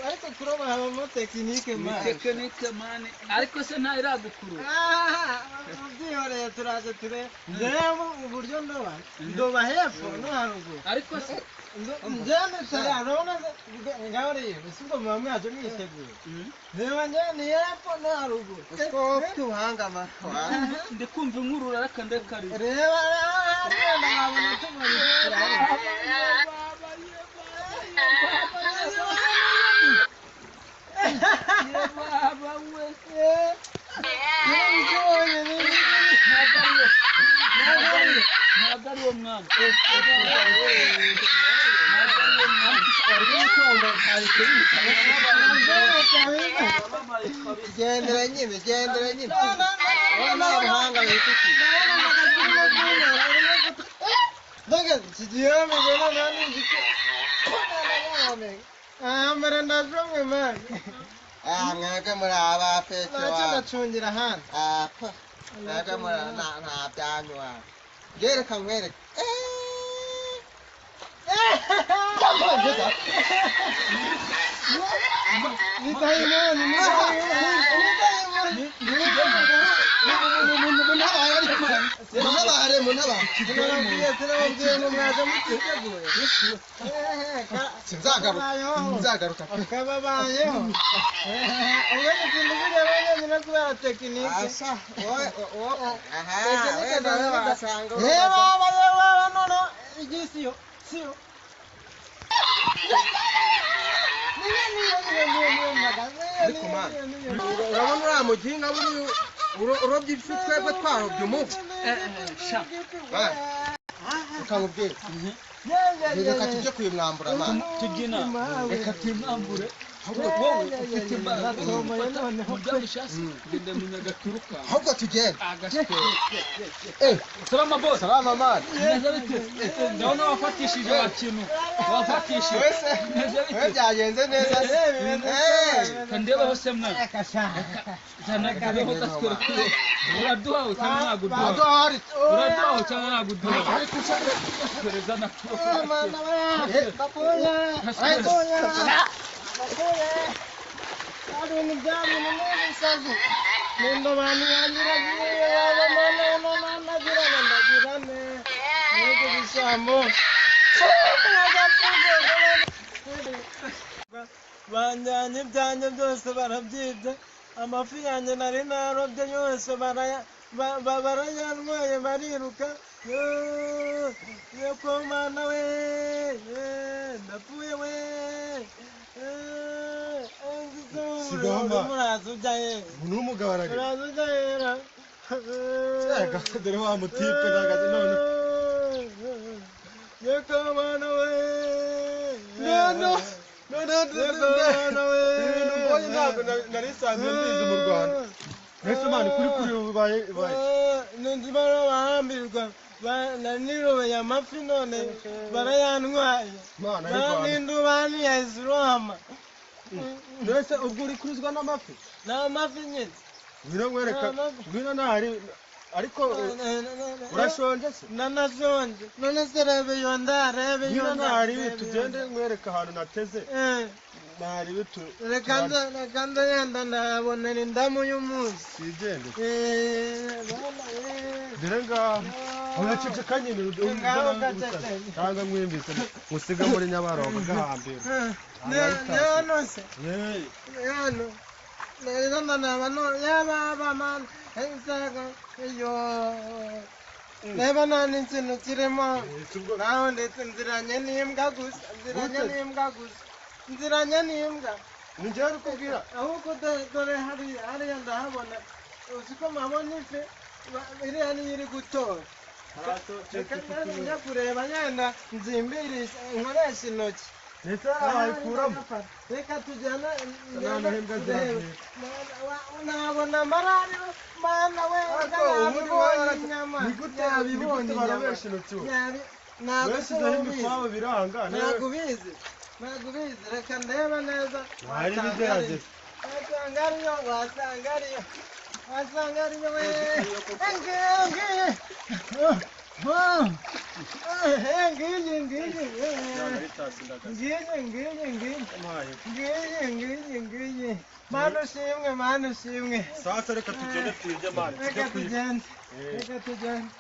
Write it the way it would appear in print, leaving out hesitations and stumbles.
Ariko kuroba habamo tekinike man. Tekinike man, ariko se nta iragukurura. Ubyihoreye turaje ture. Njyewe uburyo ndoba, ndoba hepfo no haruguru. Ariko se njyewe ntarabona ngaho rero, si ubwo muba mwaje mwiteguye. Reba njyewe ni hepfo no haruguru. Ufite ubuhanga ma. Ndikumva inkurura ariko ndekari. Reba hariya ndabona tubonye. Ntabwo ari uwo mwana. Gendera nyine, gendera nyine. Wowe nta buhanga wifitiye. Mbere ndajomwe man. Mwebwe muri abafeke Ntacyo ndacungira ahandi. Mwebwe muri nta byanyu wa. Yereka nkwereke. Ni dayimoni, ni dayimoni, ni Muntabare, muntabare. Turababwiye ngo mwaje mutiteguye. Sinzagaruka, sinzagaruka. Kababayeho. Ubwo ikintu bireba nyine kubera tekinike. Asa, wowe, wowe, aha, wenda wasanga. Reba, reba, none igisiyo, siyo. Ariko man, urabona uriya muginga buriya urobye ifi twebwe twarobye umubu. Ukabubwira. Reka tujye kuyimwambura man. Tugina. Reka tuyimwambure. Wowe ufite imbaraga genda mu nyagaturuka. Ahubwo tugende. Salama boss. Salama man. Neza bite? Ndabona wafatishije wa kintu. Wafatishije. Neza bite? Byagenze neza. Kandeba hose mwana. Zana kabeho gaswere. Uraduhawe cyangwa ntaguduhawe? Uraduhawe cyangwa ntaguduhawe? Zana Banjyanye ibyanjye byose barabyibye, amafi yanjye nari narobye yose barayanyweye bariruka. Yeko mana we, ndapfuye we. Muraza ujya he? N'umugabo ararira. Muraza ujya hera. Dore wa mutipe nagaze none. Yeko mana we. No no. No no no. Ibintu mbonye ntabwo nari nsanzwe mbizi mu Rwanda. Mbese man kuri kuri ubaye ubaye. Nzi barahambirwa. Nanirobeye amafi none barayantwaye. Mana y'u Rwanda. N'indubani yahise irohama. Mbese ubwo uri kurizwa n'amafi? Ni amafi nyine. Ngwino nkwereka, ngwino ntahari ariko urashonje se? Nanashonje. None se rebe iyo nda, rebe iyo Ngwino nda. ntahari tugende nkwereka ahantu nateze. Ntahari bitu. Reka nze yenda ndabonera indamu y'umunsi. Twigende. Dore ngaha. Uraceceka nyine cyangwa mwumvise musiga muri Nyabarongo gahambira. Hano se? Hano. Reba nta n'ikintu kirimo. Naho ndetse nziranye n'imbwa gusa. Nziranye n'imbwa gusa. Nziranye n'imbwa. Ni njyewe uri kubwira. Ahubwo dore hariya hariya ndahabona. Uzi ko mpabona ifi iriya niyo iri gutora. Reka njya kureba yenda nzimbirisha nkoresha intoki. Ndetse wayikuramo. Reka tujyane. Nta Nabona amarari mana we yabibonye inyama. Ni gute barobesha intoki wowe? Ntabwo Bashyizeho imikwabo biranga. Ntabwo ubizi. Ntabwo ubizi. Reka ndebe neza. Wari bigerageza. Wasanga ariyo, wasanga ariyo. Wasanga ariyo we. Ngiye, ngiye. Ngiyi ngiyi. Ngiyi ngiyi ngiyi. Ngiyi ngiyi ngiyi. Mana ushimwe, Mana ushimwe. Sasa reka tugende twirye, man. Reka tugende. Reka tugende.